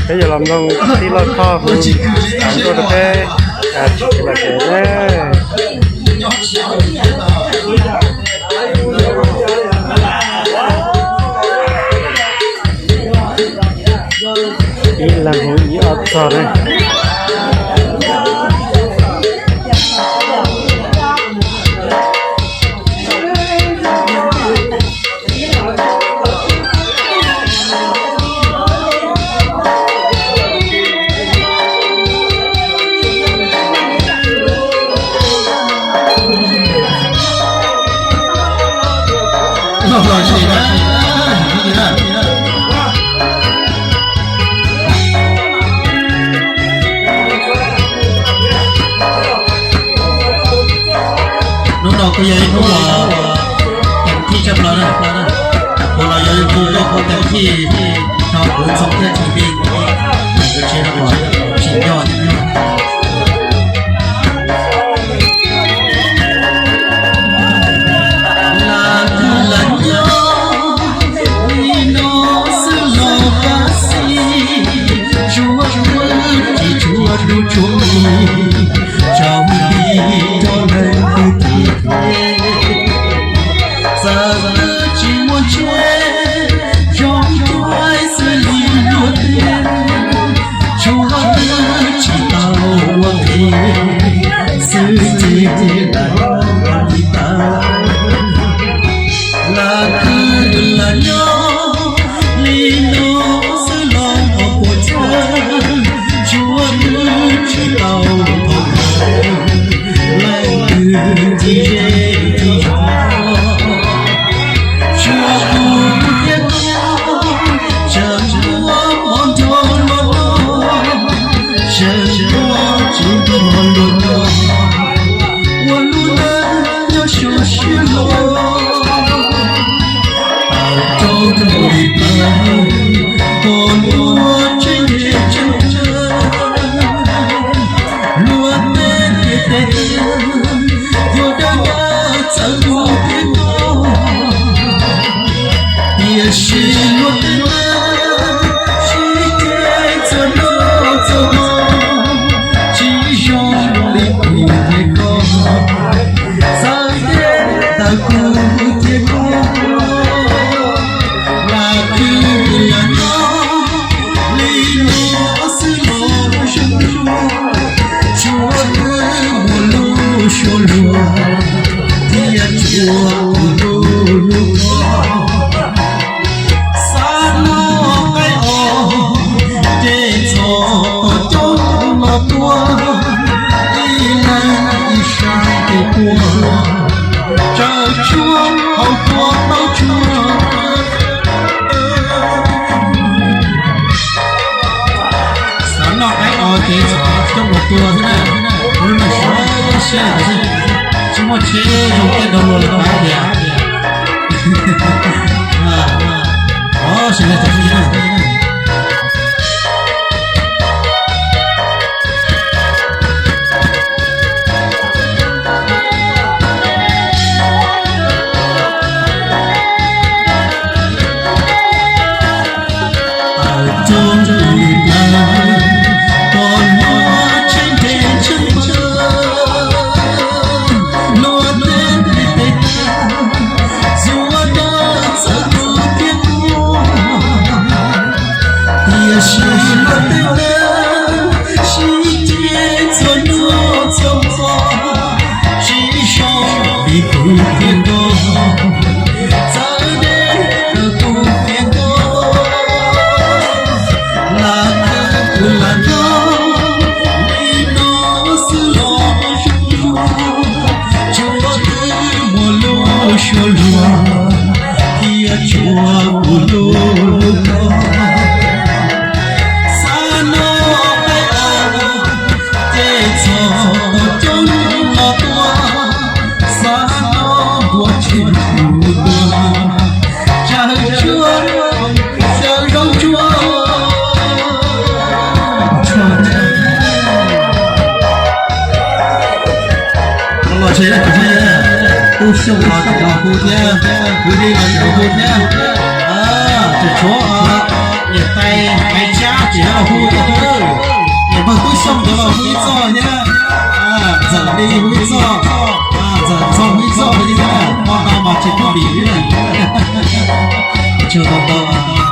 Peb yuav los mloog tij laug Thoj hu ntuj rau peb tsis txiv los kev na. Ib leeg hu ib ob txog na. Hnub no kuj yog ib hnub uas teem thij tshaj plaws na, kuv los yog ib tug loj kuj teem thij rau kuv txoos thiab tsis li, kuv tsis tsim nyog. Lam kwv lam nyob li no xwb los kav xij, tsuav twb tsis tsuav dub tsuav mug, tsaus nti rau leej twg tim thiab. Txawm twb tsis muaj tsheb zoo cuag xws li luag tias, tsuav twb tsis tau ua nqi xwb ces lam nyob li tas. Lam kwv lam nyob li no xwb los puas tsuaj, tsuav twb tsis tau thaum ntawd leej twg ncig zej ncig zos. Tsuav kuv thiab koj, tseem muaj hmo nrog luag noj, tseem muaj tsev nrog luag nyob, ua lub neej nyob zoo siab luag. Tau rau li plaws, pom luag tseem nce tseem tsawg, luag tej kev tes taw, yuav dab tsi txawv kuv thiab koj. Tiam sis luag tej neeg sib ceg txhua hnub txhua hmo, tsis zoo li kuv thiab koj, txawv deb tawm kuv thiab koj. Lam kwv lam nyob li no xwb los zoo dua, tsuav twb muaj lub suab luag thiab tsuav kuv lub lub koj. Xav noj qaib os, ces txhob coj los tua, ib leeg ib sab tes puag, tsaws tshuaj haus tua tau tshuaj. Xav noj qaib os ces txhob coj los tua xwb na, lub neej sib siab tas xwb, tsis muaj tsheb zoo tej nrog luag los pab tias. Tau rau li plaws, pom luag tseem nce tseem tsawg, luag tej kev tes taw, txhua dab txawv kuv thiab koj. Tiam sis luag tej neeg sib ceg txhua hnub txhua hmo, tsis zoo li kuv thiab koj, txawv deb rau kuv thiab koj. Lam kwv lam nyob li no xwb los zoo dua, tsuav twb muaj lub suab luag thiab tsuav kuv lub lub koj. Xav noj qaib os, ces txhob coj los tua, xav noj npua ces mus tua, tsaws tshuaj, tsaws zaub tsuag. Los tsev, tub Xyooj los tseem los hu thiab, kwv tij los tseem los hu thiab. Tseem tshuav niam tais Maiv Tsab tseem los hu Hu ib txoj nyab, Ntxawm li hu ib txoj, Ntxawm txog hu ib txoj nyab, hmo no mas tsis pub dim li. Tsaug ntau ntau.